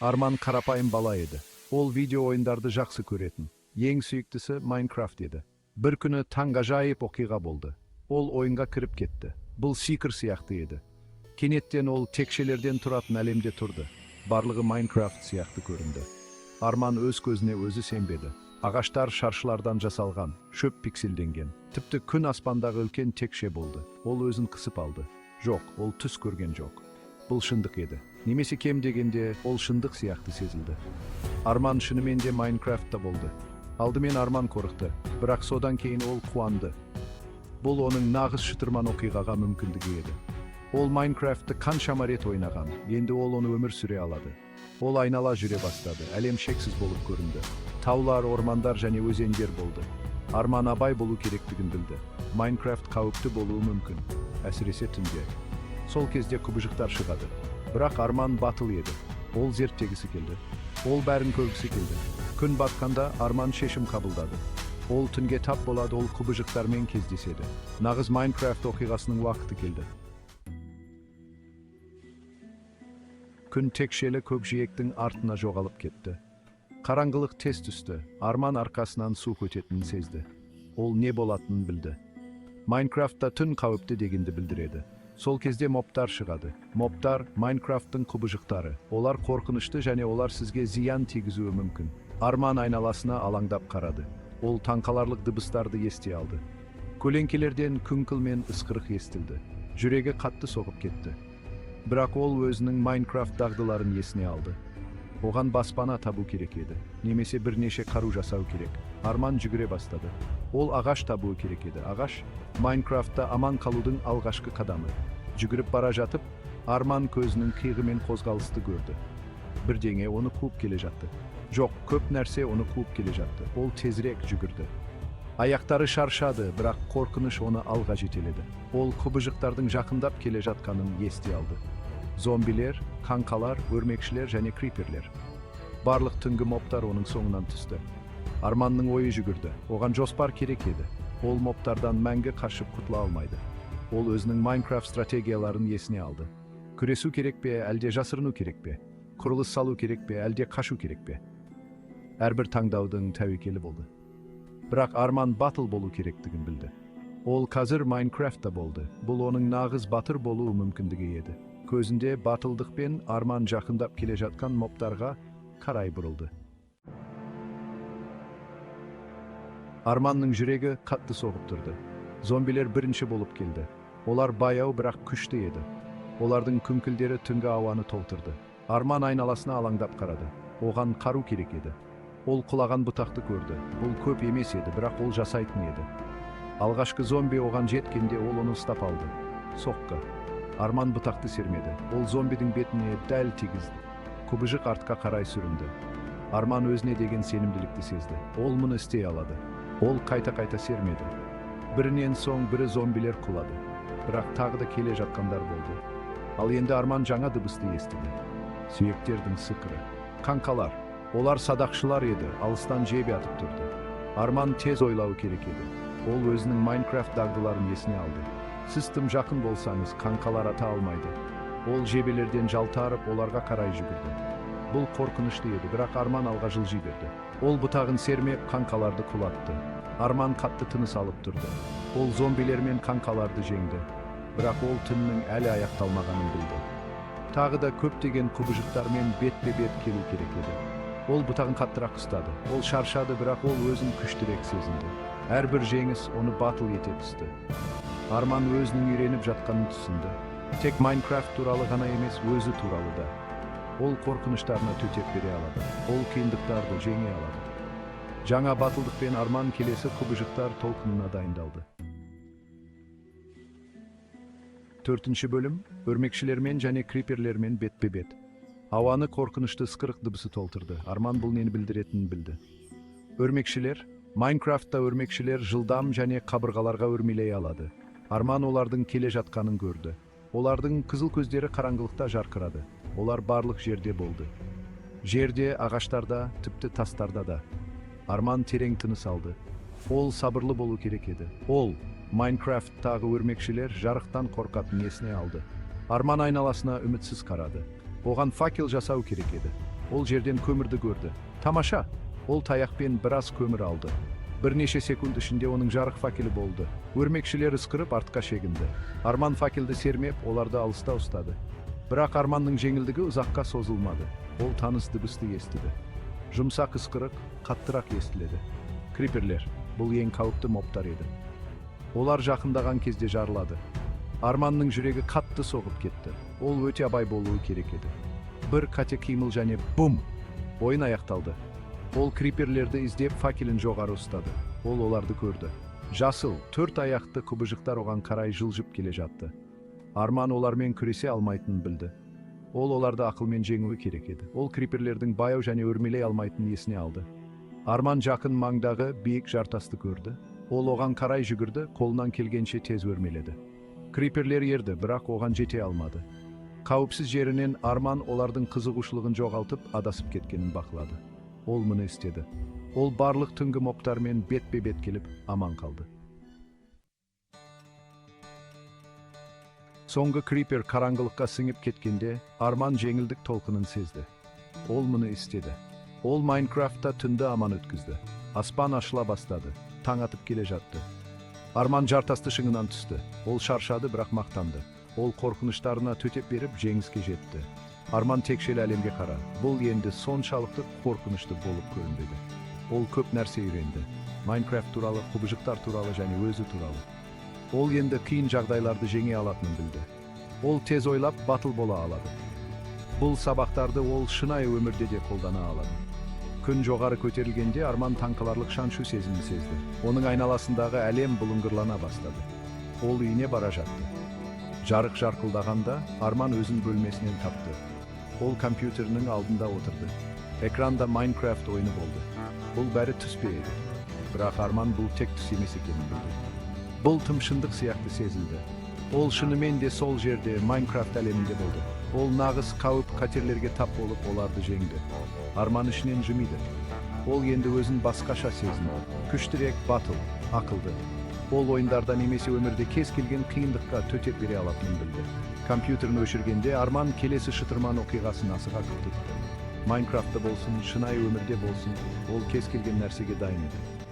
Арман қарапайым бала еді. Ол видео ойындарды жақсы көретін. Ең сүйіктісі Майнкрафт еді. Бір күні таңғажайып оқиға болды. Ол ойынға кіріп кетті. Бұл сиқыр сияқты еді. Кенеттен ол текшелерден тұратын әлемде тұрды. Барлығы Майнкрафт сияқты көрінді. Арман өз көзіне өзі сенбеді. Ағаштар шаршылардан жасалған, шөп пикселденген. Тіпті күн аспандағы үлкен текше болды. Ол өзін қысып алды. Жоқ, ол түс көрген жоқ. Бұл шындық еді. Немесе кем дегенде ол шындық сияқты сезілді. Арман шынымен де Майнкрафтта болды. Алдымен Арман қорықты, бірақ содан кейін ол қуанды. Бұл оның нағыз шытырман оқиғаға мүмкіндігі еді. Ол Майнкрафтты қаншама рет ойнаған, енді ол оны өмір сүре алады. Ол айнала жүре бастады, әлем шексіз болып көрінді. Таулар, ормандар және өзендер болды. Арман абай болу керектігін білді. Майнкрафт қауіпті болуы мүмкін, әсіресе түнде. Сол кезде құбыжықтар шығады. Бірақ Арман батыл еді. Ол зерттегісі келді. Ол бәрін көргісі келді. Күн батқанда Арман шешім қабылдады. Ол түнге тап болады, ол құбыжықтармен кездеседі. Нағыз Майнкрафт оқиғасының уақыты келді. Күн текшелі көкжиектің артына жоғалып кетті. Қараңғылық тез түсті. Арман арқасынан су өтетінін сезді. Ол не болатынын білді. Майнкрафтта түн қауіпті дегенді білдіреді. Сол кезде мобтар шығады. Мобтар Майнкрафттың құбыжықтары. Олар қорқынышты және олар сізге зиян тигізуі мүмкін. Арман айналасына алаңдап қарады. Ол таңқаларлық дыбыстарды ести алды. Көлеңкелерден күңкіл мен ысқырық естілді. Жүрегі қатты соғып кетті. Бірақ ол өзінің Майнкрафт дағдыларын есіне алды. Оған баспана табу керек еді, немесе бірнеше қару жасау керек. Арман жүгіре бастады. Ол ағаш табуы керек еді. Ағаш Майнкрафтта аман қалудың алғашқы қадамы. Жүгіріп бара жатып, Арман көзінің қиығымен қозғалысты көрді. Бірдеңе оны қуып келе жатты. Жоқ, көп нәрсе оны қуып келе жатты. Ол тезірек жүгірді. Аяқтары шаршады, бірақ қорқыныш оны алға жетеледі. Ол құбыжықтардың жақындап келе жатқанын ести алды. Зомбилер, қаңқалар, өрмекшілер және криперлер. Барлық түнгі мобтар оның соңынан түсті. Арманның ойы жүгірді. Оған жоспар керек еді. Ол мобтардан мәңгі қашып құтыла алмайды. Ол өзінің Майнкрафт стратегияларын есіне алды. Күресу керек пе, әлде жасырыну керек пе? Құрылыс салу керек пе, әлде қашу керек пе? Әрбір таңдаудың тәуекелі болды. Бірақ Арман батыл болу керектігін білді. Ол қазір Майнкрафтта болды. Бұл оның нағыз батыр болуы мүмкіндігі еді. Көзінде батылдықпен Арман жақындап келе жатқан мобтарға қарай бұрылды. Арманның жүрегі қатты соғып тұрды. Зомбилер бірінші болып келді. Олар баяу, бірақ күшті еді. Олардың күңкілдері түнгі ауаны толтырды. Арман айналасына алаңдап қарады. Оған қару керек еді. Ол құлаған бұтақты көрді. Бұл көп емес еді, бірақ ол жасайтын еді. Алғашқы зомби оған жеткенде, ол оны ұстап алды. Соққы. Арман бұтақты сермеді. Ол зомбидің бетіне дәл тигізді. Құбыжық артқа қарай сүрінді. Арман өзіне деген сенімділікті сезді. Ол мұны істей алады. Ол қайта-қайта сермеді. Бірінен соң бірі зомбилер құлады. Бірақ тағы да келе жатқандар болды. Ал енді Арман жаңа дыбысты естіді. Сүйектердің сықыры. Қаңқалар. Олар садақшылар еді, алыстан жебе атып тұрды. Арман тез ойлауы керек еді. Ол өзінің Майнкрафт дағдыларын есіне алды. Сіз тым жақын болсаңыз, қаңқалар ата алмайды. Ол жебелерден жалтарып, оларға қарай жүгірді. Бұл қорқынышты еді, бірақ Арман алға жылжи берді. Ол бұтағын сермеп, қаңқаларды құлатты. Арман қатты тыныс алып тұрды. Ол зомбилер мен қаңқаларды жеңді. Бірақ ол түннің әлі аяқталмағанын білді. Тағы да көптеген құбыжықтармен бетпе-бет келу керек еді. Ол бұтағын қаттырақ ұстады. Ол шаршады, бірақ ол өзін күштірек сезінді. Әрбір жеңіс оны батыл ете түсті. Арман өзінің үйреніп жатқанын түсінді. Тек Майнкрафт туралы ғана емес, өзі туралы да. Ол қорқыныштарына төтеп бере алады. Ол қиындықтарды жеңе алады. Жаңа батылдықпен Арман келесі құбыжықтар толқынына дайындалды. Төртінші бөлім: өрмекшілермен және криперлермен бетпе-бет. Ауаны қорқынышты ысқырық дыбысы толтырды. Арман бұл нені білдіретінін білді. Өрмекшілер. Майнкрафтта өрмекшілер жылдам және қабырғаларға өрмелей алады. Арман олардың келе жатқанын көрді. Олардың қызыл көздері қараңғылықта жарқырады. Олар барлық жерде болды. Жерде, ағаштарда, тіпті тастарда да. Арман терең тыныс алды. Ол сабырлы болу керек еді. Ол Майнкрафттағы өрмекшілер жарықтан қорқатын есіне алды. Арман айналасына үмітсіз қарады. Оған факел жасау керек еді. Ол жерден көмірді көрді. Тамаша! Ол таяқпен біраз көмір алды. Бірнеше секунд ішінде оның жарық факелі болды. Өрмекшілер ысқырып, артқа шегінді. Арман факелді сермеп, оларды алыста ұстады. Бірақ Арманның жеңілдігі ұзаққа созылмады. Ол таныс дыбысты естіді. Жұмсақ ысқырық қаттырақ естіледі. Криперлер. Бұл ең қауіпті мобтар еді. Олар жақындаған кезде жарылады. Арманның жүрегі қатты соғып кетті. Ол өте абай болуы керек еді. Бір қате қимыл және бум! Ойын аяқталды. Ол криперлерді іздеп, факелін жоғары ұстады. Ол оларды көрді. Жасыл, төрт аяқты құбыжықтар оған қарай жылжып келе жатты. Арман олармен күресе алмайтынын білді. Ол оларды ақылмен жеңуі керек еді. Ол криперлердің баяу және өрмелей алмайтынын есіне алды. Арман жақын маңдағы биік жартасты көрді. Ол оған қарай жүгірді, қолынан келгенше тез өрмеледі. Криперлер ерді, бірақ оған жете алмады. Қауіпсіз жерінен Арман олардың қызығушылығын жоғалтып, адасып кеткенін бақылады. Ол мұны істеді. Ол барлық түнгі мобтармен бетпе-бет келіп, аман қалды. Соңғы крипер қараңғылыққа сіңіп кеткенде, Арман жеңілдік толқынын сезді. Ол мұны істеді. Ол Майнкрафтта түнді аман өткізді. Аспан ашыла бастады. Таң атып келе жатты. Арман жартасты шыңынан түсті. Ол шаршады, бірақ мақтанды. Ол қорқыныштарына төтеп беріп, жеңіске жетті. Арман текшелі әлемге қарады. Бұл енді соншалықты қорқынышты болып көрінбеді. Ол көп нәрсе үйренді. Майнкрафт туралы, құбыжықтар туралы және өзі туралы. Ол енді қиын жағдайларды жеңе алатынын білді. Ол тез ойлап, батыл бола алады. Бұл сабақтарды ол шынайы өмірде де қолдана алады. Күн жоғары көтерілгенде, Арман таңқаларлық шаншу сезімін сезді. Оның айналасындағы әлем бұлыңғырлана бастады. Ол үйіне бара жатты. Жарық жарқылдағанда, Арман өзін бөлмесінен тапты. Ол компьютерінің алдында отырды. Экранда Майнкрафт ойыны болды. Бұл бәрі түс пе еді? Бірақ Арман бұл тек түс емес екенін білді. Бұл тым шындық сияқты сезілді. Ол шынымен де сол жерде, Майнкрафт әлемінде болды. Ол нағыз қауіп қатерлерге тап болып, оларды жеңді. Арман ішінен жымиды. Ол енді өзін басқаша сезінді. Күштірек, батыл, ақылды. Ол ойындарда немесе өмірде кез келген қиындыққа төтеп бере алатынын білді. Компьютерін өшіргенде, Арман келесі шытырман оқиғасын асыға күтті. Майнкрафтта болсын, шынайы өмірде болсын, ол кез келген нәрсеге дайын еді.